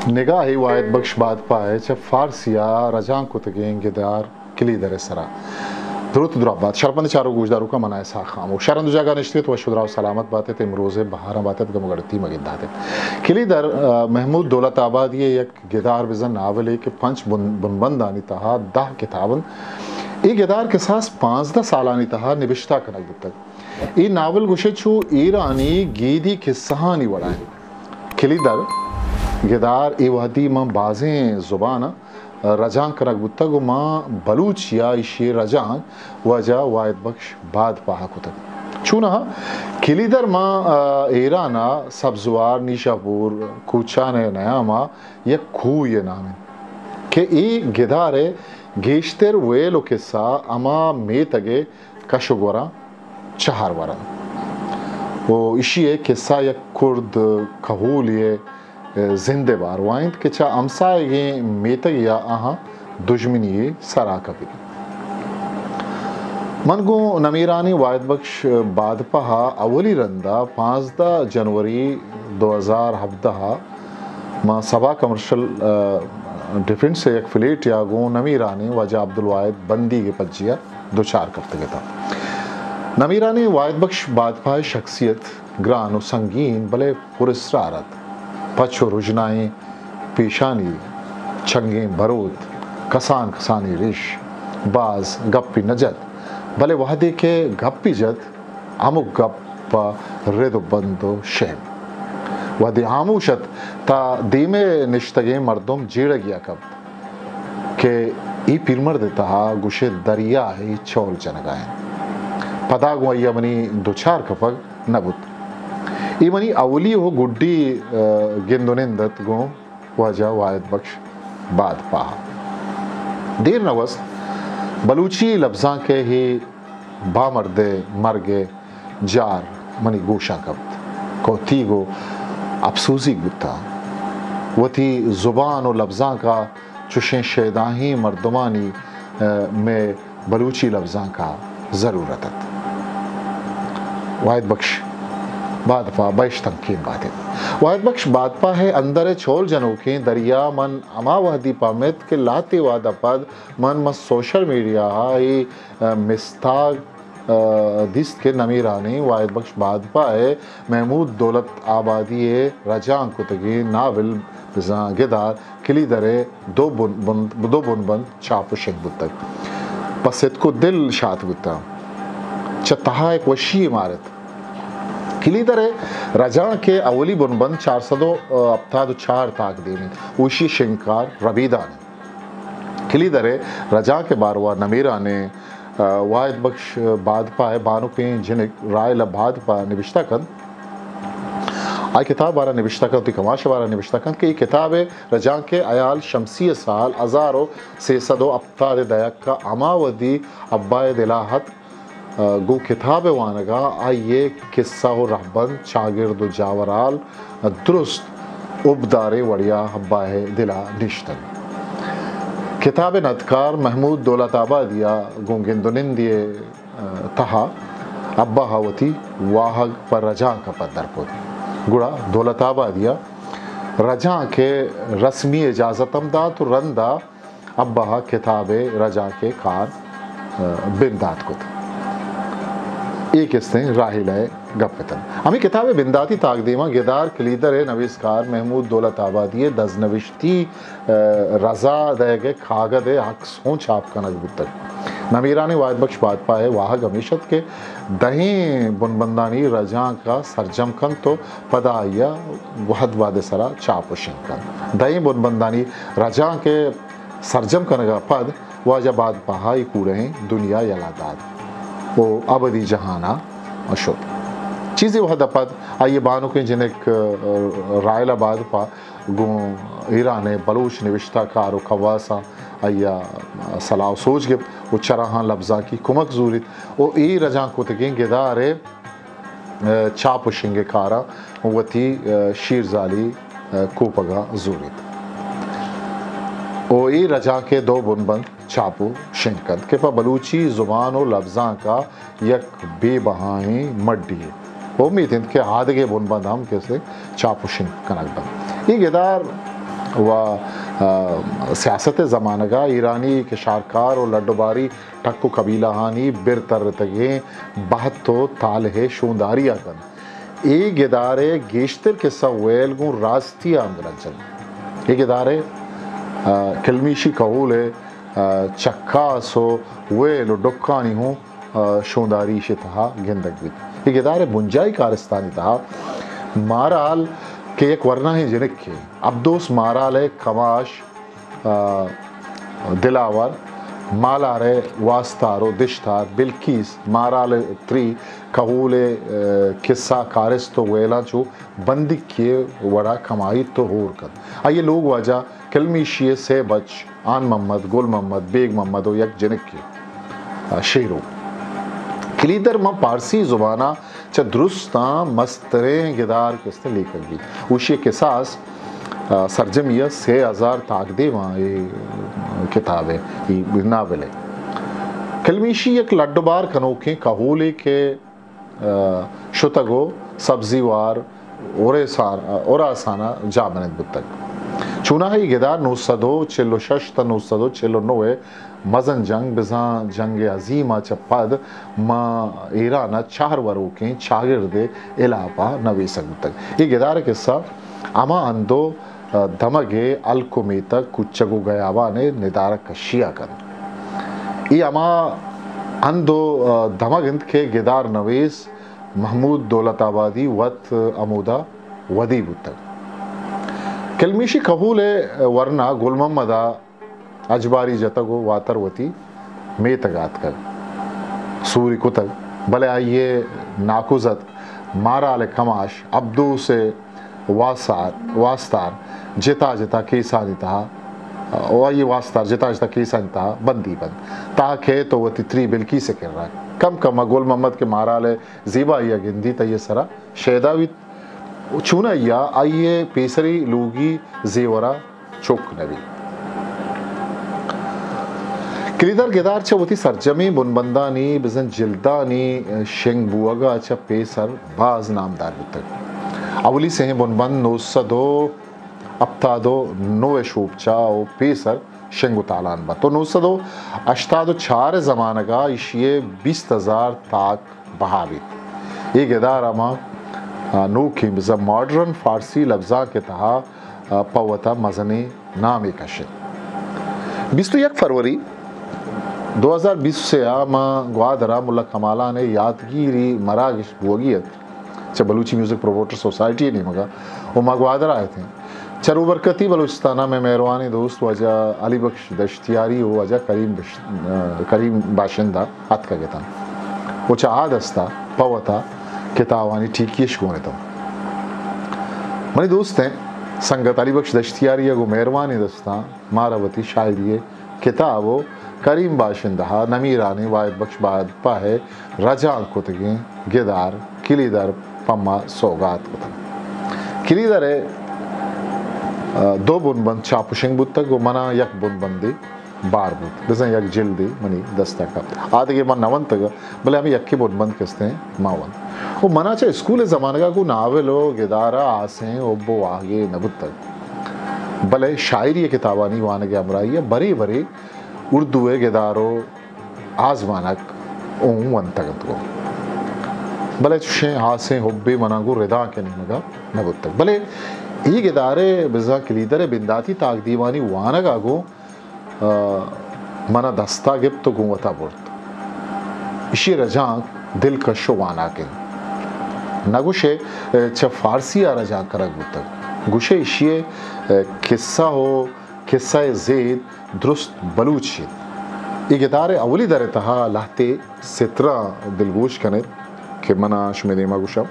نگاہے واحد بخش بادپا ءِ چہ فارسی ءَ رجانک کتگیں گدار کلیدر ءِ سرا۔ دروت دراہ بات۔ شرپند چاروک گوشداروکاں، من آں اسحاق خاموش۔ شہر ءِ دو جاگہ نشتگ ات، وش ءُ دراہ ءُ سلامت بات ات، امروز ءِ بہاراں بات ات، گم ءُ گڑتی مہ گندات ات۔ کلیدر، آ، محمود دولت آبادی ءِ یک گدار بزاں ناولے کہ پنچ بن-، بنبندانی تہا دہ کتاب انت۔ اے گدار کساس پانزدہ سالانی تہا نبشتہ کنگ بوتگ۔ اے ناول گوشے چو ایرانی گیدی کسہانی وڑا انت۔ کلیدر گدار اے وہدی ماں بازیں زباناں رجانک کنگ بوتگ ءُ ماں بلوچی ءَ ایشی ءِ رجانک واجہ واحد بخش بادپاہ ءَ کتگ۔ چوناہا کلیدر ماں، آ، ایران ءِ سبزوار، نیشاپور، کوچان ءِ نیام ءَ یک کوہے ءِ نام انت کہ اے گدار ءِ گیشتر ویل ءُ کسہ ہما میتگ ءِ کش ءُ گوراں چہر ورنت۔ ءُ ایشی ءِ کسہ یک کرد کہولے ءِ زند ءِ باروا انت کہ چہ ہمساہگیں میتگے ءَ آہاں دژمنی یے سرا کپیت۔ من گوں نمیرانیں واحد بخش بادپاہ ءَ اولی رندا پانزدہ جنوری دو ہزار ہبدہ ءَ ماں سبا کمرشل، آ، ڈیفنس ءِ یک فلیٹے ءَ گوں نمیرانیں واجہ عبدالواحد بندیگ ءِ پجی ءَ دچار کپتگ اتاں۔ نمیرانیں واحد بخش بادپاہ ءِ شخصیت گران ءُ سنگین بلے پر اسرار ات۔ پچ ءُ رژنائیں پیشانی، چنگیں بروت، کسان کسانی ریش، باز گپی نہ جت، بلے وہدے کہ گپی جت، ہمک گپ پہ رد ءُ بند ءُ شیم۔ وہدے ہاموش ات، تاں دیم ءَ نشتگیں مردم جیڑگی ءَ کپت کہ اے پیرمرد ءِ تہا گوشے دریا ءِ چول جنگ ءَ انت۔ پدا گوں آئی ءَ منی دچار کپگ نہ بوت۔ اے منی اولی ءُ گڈی، آ، گند ءُ نند ات گوں واجہ واحد بخش بادپاہ۔ دیر نہ گوست، بلوچی لبزانک ءِ اے بامرد ءِ مرگ ءِ جار منی گوشاں کپت۔ کوتیگ ءُ اپسوزیگ بوتاں۔ وتی زبان ءُ لبزانک ءَ چشیں شیدائیں مردمانی، آ، مئے بلوچی لبزانک ءَ ضرورت ات۔ واحد بخش بادپاہ بہشت انکین بات ات۔ واحد بخش بادپاہ ءِ اندر ءِ چول جنوکیں دریا من ہما وہدی پہمت کہ لہتے وہد ءَ پد من، من سوشل میڈیا ءَ اے، آ، مستاگ، آ، دیست کہ نمیرانیں واحد بخش بادپاہ ءِ محمود دولت آبادی ءِ رجانک کتگیں ناول بزاں گدار کلیدر ءِ دو بن-، بن-، دو بنبند چاپ ءُ شنگ بوتگ۔ پہ ستک ءُ دل شات بوتاں۔ چہ تہا یک وشی یے مارت۔ کلیدر ءِ رجانک ءِ اولی بنبند چار سد ءُ ہپتاد ءُ چار تاکدیم انت۔ ءُ ایشی ءِ شنگکار ربیدان انت۔ کلیدر ءِ رجانک ءِ باروا نمیرانیں، آ، واحد بخش بادپاہ ءِ بانکیں جنک راحلہ بادپاہ نبشتہ کنت۔ آئی کتاب ءِ بارا نبشتہ کنت، وتی کماش ءِ بارا نبشتہ کنت کہ اے کتاب ءِ رجانک ءِ ہیال شمسی ءِ سال ہزار ءُ سئے سد ءُ ہپتاد ءِ دہک ءَ ہما وہدی ابا ءِ دل ءَ ات، آ، گوں کتاب ءِ وانگ ءَ آئی ءِ کسہ ءُ رہبند، چاگرد ءُ جاورحال درست ہبداریں وڑیا ابا ءِ دل ءَ نشت انت۔ کتاب ءِ ندکار محمود دولت آبادی ءَ گوں گند ءُ نندی ءِ تہا ابا ءَ وتی واہگ پہ رجانک ءَ پدر کت، گڑا دولت آبادی ءَ رجانک ءِ رسمی اجازت ہم دات ءُ رند ءَ ابا ءَ کتاب ءِ رجانک ءِ کار، آ، بندات کت۔ اے کستیں راحلہ ءِ گپ اتنت۔ ہمے کتاب ءِ بنداتی تاکدیم ءَ گدار کلیدر ءِ نویسکار محمود دولت آبادی ءِ دزنوشتی، آ، رضا دئیگ ءِ کاگد ءِ عکس ہوں چاپ کنگ بوتگ۔ نمیرانیں واحد بخش بادپاہ ءِ واہگ ہمیش ات کہ دہیں بنبندانی رجانک ءَ سرجم کنت ءُ پدا آئی ءَ وہد وہد ءِ سرا چاپ ءُ شنگ کنت۔ دہیں بنبندانی رجانک ءِ سرجم کنگ ءَ پد واجہ بادپاہ ءَ اے کوڑہیں دنیا یلہ دات ءُ ابدی جہان ءَ شت۔ چیزے وہد ءَ پد آئی ءِ بانکیں جنک، آ، راحلہ بادپاہ گوں ایران ءِ بلوچ نبشتہ کار ءُ کواساں آئی ءَ صلاح ءُ سوج گپت ءُ چراہاں لبزانکی کمک زوریت ءُ اے رجانک کتگیں گدار ءِ، آ، چاپ ءُ شنگ ءِ کاراں وتی، آ، شیرزالی، آ، کوپگاں زوریت ءُ اے رجانک ءِ دو بنبند چاپ ءُ شنگ کنت کہ پہ بلوچی زبان ءُ لبزانک ءَ یک بے بہائیں مڈی یے۔ امیت انت کہ آدگہ بنبند ہم کسے چاپ ءُ شنگ کنگ بنت۔ اے گدار و، آ، سیاست ءِ زمانگ ءَ ایرانی کشارکار و لڈ و باری ٹک و قبیلہانی بر ترتگیں بہت و تالہ ءِ شونداری ءَ کنت۔ اے گدار ءِ گیشتر کسہ ویل گوں راستی ءَ ہمگرنچ انت۔ اے گدار ءِ، آ، کلمیشی کہول ءِ، آ، چکاس و ویل و ڈکانی ہوں، آ، شونداری ایشی تہا گندگ بیت۔ اے گدار ءِ بنجاہی کارستانی تہا مارال کہ یک ورناہیں جنکے، عبدوس مارال ءِ کماش، آ، دلاور، مالار ءِ واستار و دشتار، بلقیس، مارال ءِ تری، کہول ءِ، آ، کسہ کارست و ویلاں چو بندیکے ءِ وڑا کمائیت و ہور کنت۔ آئی ءِ لوگ واجہ کلمیشی ءِ سے بچ، آن محمد، گل محمد، بیگ محمد و یک جنکے، آ، شیرو۔ کلیدر ماں پارسی زبان ءَ چہ درستاں مستریں گدار کہ استیں لیکگ بیت۔ اوشی ءِ کساس، آ، سرجمی ءَ سے ہزار تاکدیماں اے کتاب ءِ، اے ناول ءِ۔ کلمیشی یک لڈ و بار کنوکیں کہولے کہ، آ، شتگ و سبزی وار اریسان، آ، اراسان ءَ جاہ منند بوتگ۔ چوناہا اے گدار نو سد و چل و شش تا نو سد و چل و نو ءِ مزن جنگ بزاں جنگ عظیم ءَ چہ پد ماں ایران ءَ چہر وروکیں چاگرد ءِ ہلاپ ءَ نویسگ بوتگ۔ اے گدار ءِ کسہ ہما ہند و، آ، دمگ ءِ ہلک و میتگ، کوچگ و گیابان ءِ ندارگ کشی ءَ کنت۔ اے ہما ہند و، آ، دمگ انت کہ گدار نویس محمود دولت آبادی وت ہمودا ودی بوتگ۔ کلمیشی کہول ءِ ورنا گل محمد ءَ اجباری جتگ و واتر وتی میتگ ءَ آتکگ۔ سوری کتگ، بلے آئی ءِ ناکوزتک مارال ءِ کماش عبدوس ءِ واسار، واستار جتا جتا کیسانی تہا، و آئی ءِ واستار جتا جتا کیسانی تہا بندی بنت، تاں کئیت و وتی تری بلقیس ءِ کرا۔ کم کم ءَ گل محمد کہ مارال ءِ زیبائی ءَ گندیت، آئی ءِ سرا شیدا بیت۔ چوناہا آئی ءِ پیسری لوگی زیور ءَ چک نہ بیت۔ کلیدر گدار چہ وتی سرجمیں بنبندانی بزاں جلدانی شنگ بوگ ءَ چہ پیسر باز نامدار بوتگ۔ اولی سئیں بنبند نو سد و ہپتاد و نو ءِ شوپچا و پیسر شنگ و تالان بنت و نو سد و ہشتاد و چار ءِ زمانگ ءَ ایشی ءِ بیست ہزار تاک بہا بیت۔ اے گدار ءَ ما، آ، نوکیں بزاں ماڈرن فارسی لبزانک ءِ تہا، آ، پہ وتا مزنیں نامے کشت۔ بیست و یک فروری دو ہزار بیست و سے ءَ ما گوادر ءَ ملا کمالان ءِ یاتگیری مراگش بوگی ات چہ بلوچی میوزک پروموٹر سوسائٹی ءِ نیمگ ءَ و ما گوادر ءَ اتیں۔ چہ روبرکتی بلوچستان ءَ مئے مہروانیں دوست واجہ علی بخش دشتیاری و واجہ کریم بش-، آ، کریم باشندہ اتکگ اتنت و چہ آ دست ءَ پہ وتا کتابانی ٹیکی اش گون اتنت۔ منی دوستیں سنگت علی بخش دشتیاری ءَ گوں مہروانیں دستاں مارا وتی شاعری ءِ کتاب و کریم باشندہ ءَ نمیرانیں واحد بخش باجپا ءِ رجانک کتگیں گدار کلیدر پہ ما سوگات کتگ۔ کلیدر ءِ، آ، دو بنبند چاپ و شنگ بوتگ و منا یک بنبندے بار بوت، بزاں یک جلدے منی دست ءَ کپت۔ آ دگہ من نہ ونتگ، بلے ہمے یکے بنبند کہ استیں ما ونت۔ و منا چہ اسکول ءِ زمانگ ءَ گوں ناول و گدار ءَ ہاسیں حب و واہگے نہ بوتگ، بلے شاعری ءِ کتابانی وانگ ءِ ہمراہی ءَ برے برے اردو ءِ گدار و آزمانک اوں ونتگ انت گوں۔ بلے چشیں ہاسیں حبے منا گوں ردانک ءِ نیمگ ءَ نہ بوتگ۔ بلے اے گدار ءِ بزاں کلیدر ءِ بنداتی تاکدیوانی وانگ ءَ گوں، آ، منا دست ءَ گپت و گوں وتا برت۔ ایشی ءِ رجانک دلکش و واناک انت۔ نہ گوشے، آ، چہ فارسی ءَ رجانک کنگ بوتگ۔ گوشے ایشی ءِ، آ، کسہ و کسہ ءِ زید درست بلوچی انت۔ اے گدار ءِ اولی در ءِ تہا لہتے ستراں دلگوش کن ات کہ من آ شمئے دیما گوشاں۔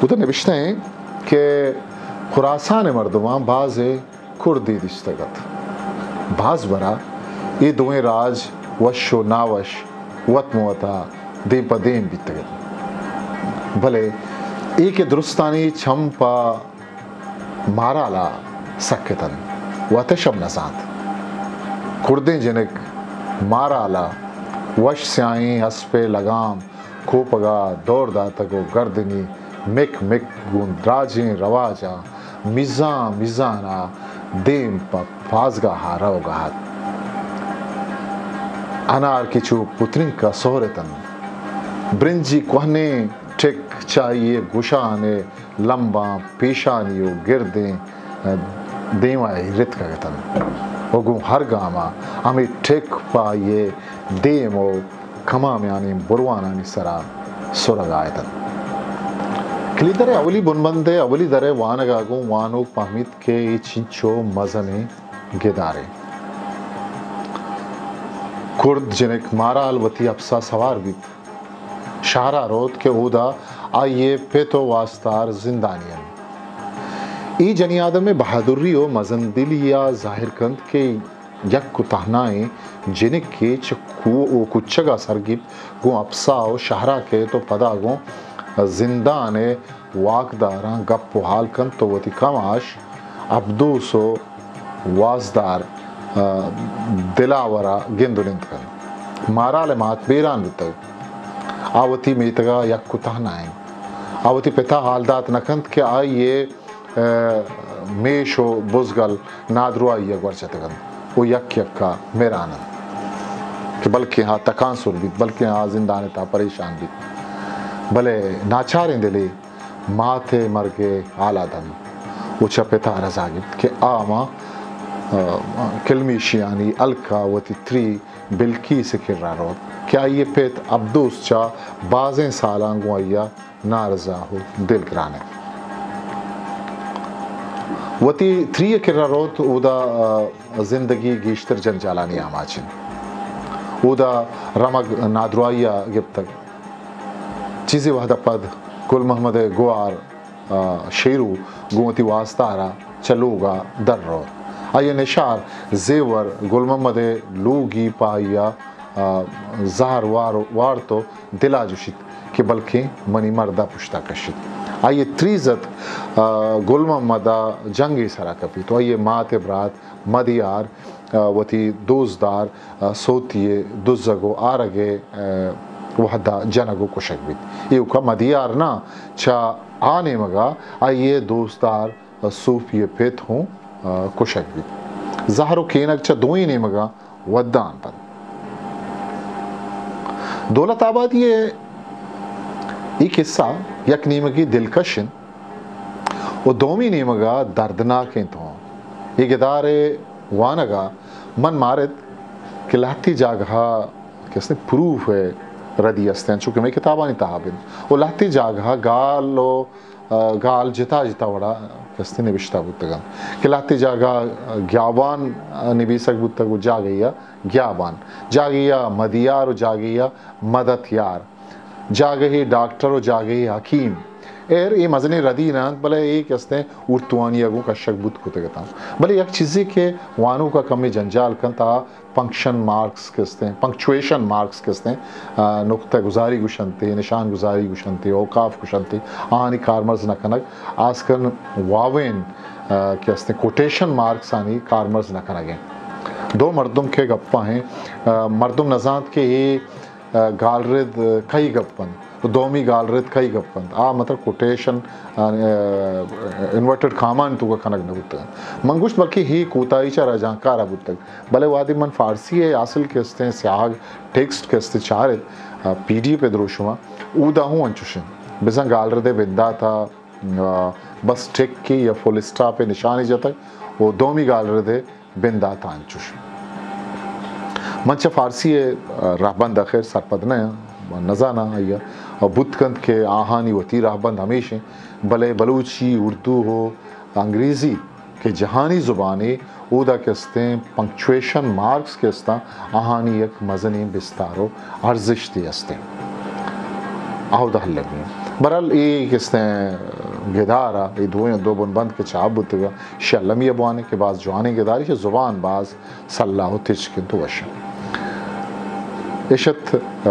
اودا نبشتہ انت کہ خراسان ءِ مردماں بازیں کردے دیستگ ات۔ باز برا اے دوئیں راج وش و ناوش وت مہ وتا دیم پہ دیم بیتگ ات۔ بلے اے کہ درستانی چم پہ مارال ءَ سک اتنت، وتش ہم نہ زانت۔ کردیں جنک مارال ءَ وش سیاہیں اسپ ءِ لگام کوپگ ءَ دور داتگ و گردنی مک مک گوں دراجیں رواجاں میزان میزان ءَ دیم پہ پازگاہ ءَ روگ ءَ اَت۔ انار کہ چو پترینک ءَ سہر اِت اَنت۔ برنجی کوہنیں ٹک چہ آئی ءِ گوشان ءِ لمباں پیشانی ءُ گردیں دیما ءَ رتکگ اِت اَنت ءُ گوں ہر گام ءَ ہمے ٹک پہ آئی ءِ دیم ءُ کمامیانی بروانانی سرا سرگا اِت اَنت۔ کلیدر ءِ اولی بنبند ءِ اولی در ءِ وانگ ءَ گوں وانوک پہمیت کہ اے چنچو مزنیں گدارے۔ کرد جنک مارال وتی اپسا سوار بیت، شہرا روت کہ اودا آئی ءِ پت ءُ واستار زندانی اَنت۔ اے جنی آدم ءِ بہادری ءُ مزن دلی ءَ ظاہر کنت کہ یک ءُ تہنائیں جنکے چہ کو-، کوچگ ءَ سر گیپت، گوں اپسا ءُ شہرا کیت ءُ پدا گوں زندان ءِ واکداراں گپ ءُ ہال کنت ءُ وتی کماش عبدوس ءُ وازدار، آ، دلاور ءَ گند ءُ نند کنت۔ مارال ءِ مات بیران بوتگ۔ آ وتی میتگ ءَ یک ءُ تہنا اِنت۔ آ وتی پت ءَ ہال دات نہ کنت کہ آئی ءِ، آ، میش ءُ بزگل نادراہی ءَ گور جتگ اَنت ءُ یک یک ءَ مران اَنت کہ بلکیں آ تکانسر بیت، بلکیں آ زندان ءِ تہا پریشان بیت۔ بلے ناچاریں دلے مات ءِ مرگ ءِ ہال ءَ دنت ءُ چہ پت ءَ رضا گپت کہ آ ہما، آ، کلمیشیانی ہلک ءَ وتی تری بلکیس ءِ کرا روت کہ آئی ءِ پت عبدوس چہ بازیں سالاں گوں آئی ءَ نارضا ءُ دلگران اِنت۔ وتی تری ءِ کرا روت، اودا، آ، زندگی گیشتر جنجالانی آماچ اِنت۔ اودا رمگ نادراہی ءَ گپتگ۔ چیزے وہد ءَ پد گل محمد ءِ گوار، آ، شیرو گوں وتی واستار ءَ چہ لوگ ءَ در روت۔ آئی ءِ نشار زیور گل محمد ءِ لوگی پہ آئی ءَ، آ، زہر وار، وارت ءُ دل ءَ جوشیت کہ بلکیں منی مرد ءَ پشت ءَ کشیت۔ آئی ءِ تریزتک، آ، گل محمد ءَ جنگے سرا کپیت ءُ آئی ءِ مات ءُ برات مدیار، آ، وتی دوستدار، آ، سوتی ءِ دزگ ءُ آرگ ءِ، آ، وہد ءَ جنگ ءُ کشگ بیت۔ ایوک ءَ مدیار نہ، چہ آ نیمگ ءَ آئی ءِ دوستدار، آ، سوفی ءِ پت ہوں، آ، کشگ بیت۔ زہر ءُ کینگ چہ دوئیں نیمگاں ودان بنت۔ دولت آبادی ءِ اے قصہ یک نیمگے دلکش اِنت ءُ دومی نیمگ ءَ دردناک اِنت ہوں۔ اے گدار ءِ وانگ ءَ من مارت کہ لہتے جاگہ ءَ کہ استیں پروف ءِ ردی استیں، چونکہ مئے کتابانی تہا بنت ءُ لہتے جاگہ ءَ گال ءُ، آ، گال جتا جتا وڑا کہ استیں نبشتہ بوتگ اَنت کہ لہتے جاگہ ءَ گیابان، آ، نبیسگ بوتگ ءُ جاگہے ءَ گیابان، جاگہے ءَ مدیار ءُ جاگہے ءَ مدتیار، جاگہے ڈاکٹر ءُ جاگہے حکیم۔ ایر اے مزنیں ردی نہ اَنت، بلے اے کہ استیں اردوانی ءَ گوں کشگ بوت کتگ اتاں۔ بلے یک چیزے کہ وانوک ءَ کمے جنجال کنت، آ پنکشن مارکس کہ استیں، پنکچویشن مارکس کہ استیں، آ، نقطہ گزاری گوشنت، نشان گزاری گوشنت، اوقاف گوشنت، آہانی کارمرز نہ کنگ، آسکن واوین، آ، کہ استیں کوٹیشن مارکس آنی کارمرز نہ کنگ اِنت۔ دو مردم کہ گپ ءَ ایں، آ، مردم نہ زانت کہ اے، آ، گالرد کئی گپ اَنت ءُ دومی گالرد کئی گپ اَنت۔ آ مطلب کوٹیشن، آ، انورٹڈ کامانی توکا کنگ نہ بوتگ اَنت۔ من گوشت بلکہ اے کوتاہی چہ رجانکار ءَ بوتگ۔ بلے وہدے من فارسی ءِ اصل کہ استیں سیاہگ ٹیکسٹ کہ استیں چارت، آ، پی ڈی ایف ءِ دروشم ءَ، اودا ہوں انچوش اِنت۔ بزاں گالرد ءِ بندات ءَ، آ، بس ٹکے یا فل اسٹاپ ءِ نشانے جتگ ءُ دومی گالرد ءِ بندات ءَ انچوش۔ من چہ فارسی ءِ، آ، رہبند ءَ خیر سرپد نہ آں، من نہ زاناں آئی ءَ۔ آ، بوت کنت کہ آہانی وتی رہبند ہمیش اِنت، بلے بلوچی، اردو ءُ انگریزی کہ جہانی زبانے، اودا کہ استیں پنکچویشن مارکس کہ استاں، آہانی یک مزنیں بستار ءُ ارزشتے استیں۔ آ اودا المی اِنت۔ بہرحال اے کہ استیں گدار ءَ، اے دوئیں دو بنبند کہ چاپ بوتگ اَنت، شہ المی ءَ بوانیں کہ باز جوانیں گدارے، چہ زبان باز سلاہ ءُ تچک اِنت ءُ وش اِنت۔ اِش اَت، آ،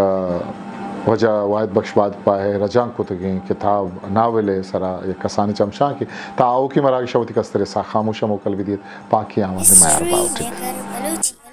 واجہ واحد بخش بادپاہ ءِ رجانک کتگیں کتاب ناول ءِ سرا یک کسانیں چمشانکے۔ تا آؤکیں مراگش ءَ وتی کستریں ساہ خاموش ءَ موکل بدیت۔ پاکیں آوازیں میار باہوٹ اِت۔